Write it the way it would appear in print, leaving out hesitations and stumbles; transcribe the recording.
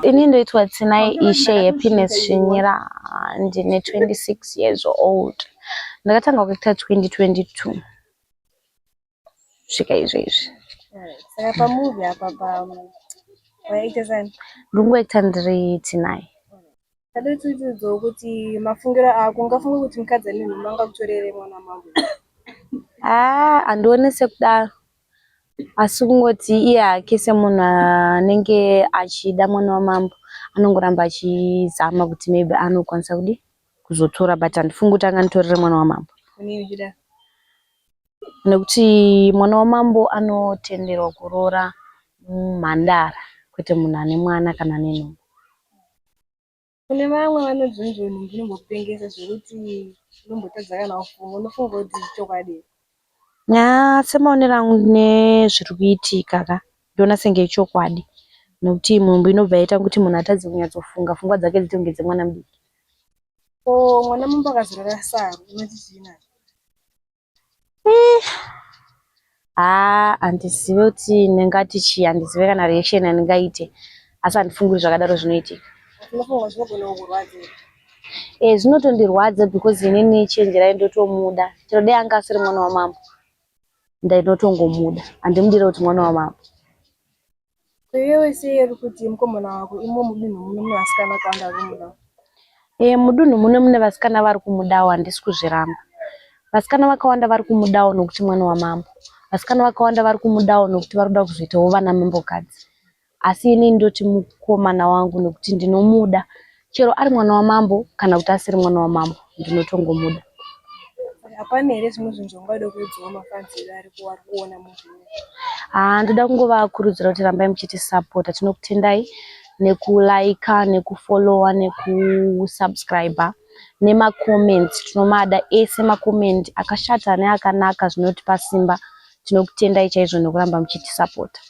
Ini ndoitwa Tsinai Ishe Happiness Shinyira, ndine 26 years old. Ndakatanga kuita 2022 kusvika izvezvi. Saka pamovie apa pa waita sani? Ndiri ndiri Tsinai. Tada tiudzewo kuti mafungiro ako ungafunga kuti mukadzi ane nhumbu angakutorere mwana mambo. Haa, handioni sekudaro. Asi kungoti iye hake semunhu anenge achida mwana wamambo anongoramba achizama kuti maybe anokwanisa kudii kuzotora but handifungi kuti anganditorere mwana wamambo. Unei uchida? Nekuti mwana wamambo anotenderwa kuroora mhandara kwete munhu ane mwana kana ane nhumbu. Kune vamwe vanozonzi nhumbu inombokupengesa zvekuti unombotadza kana kufunga unofunga kuti chokwadi. Yaa semaonero angu nezviri kuitika ka ndoona senge ichokwadi nekuti nhumbu inobva yaita kuti munhu atadze kunyatsofunga pfungwa dzake dziite kunge dzemwana mudiki. Ko mwana mumba akazorara saru unoti chii nazvo? Haa handizive kuti ndingati chii, handizive kana reaction yandingaite asi handifungi kuti zvakadaro zvinoitika. Unofunga zvinogona kukurwadza here? Eh, zvinotondirwadza because inini Chenjerai ndotomuda chero dai anga asiri mwana wamambo ndinotongomuda handimudire kuti mwana wamambo. Iwewe sei uri kuti mukomana wako imo mudunhu muno mune vasikana vakawanda vari kumudawo? Eh, mudunhu muno mune vasikana vari kumudawo handisi kuzviramba. Vasikana vakawanda vari kumudawo nokuti mwana wamambo. Vasikana vakawanda vari kumudawo nokuti vari kuda kuzoitawo vana mambokadzi. Asi ini ndoti mukomana wangu nokuti ndinomuda. Chero ari mwana wamambo kana kuti asiri mwana wamambo ndinotongomuda. Hapana here zvimwe zvinhu zvaungada kuudzawo mafans edu ari kuona movie ino? Haa ndoda kungovakurudzira kuti rambai muchitisapota. Tinokutendai nekulaika, nekufollowa, nekusubscriber nemacomments. Tinomada ese macomment akashata neakanaka zvinotipa simba. Tinokutendai chaizvo nekuramba muchitisapota.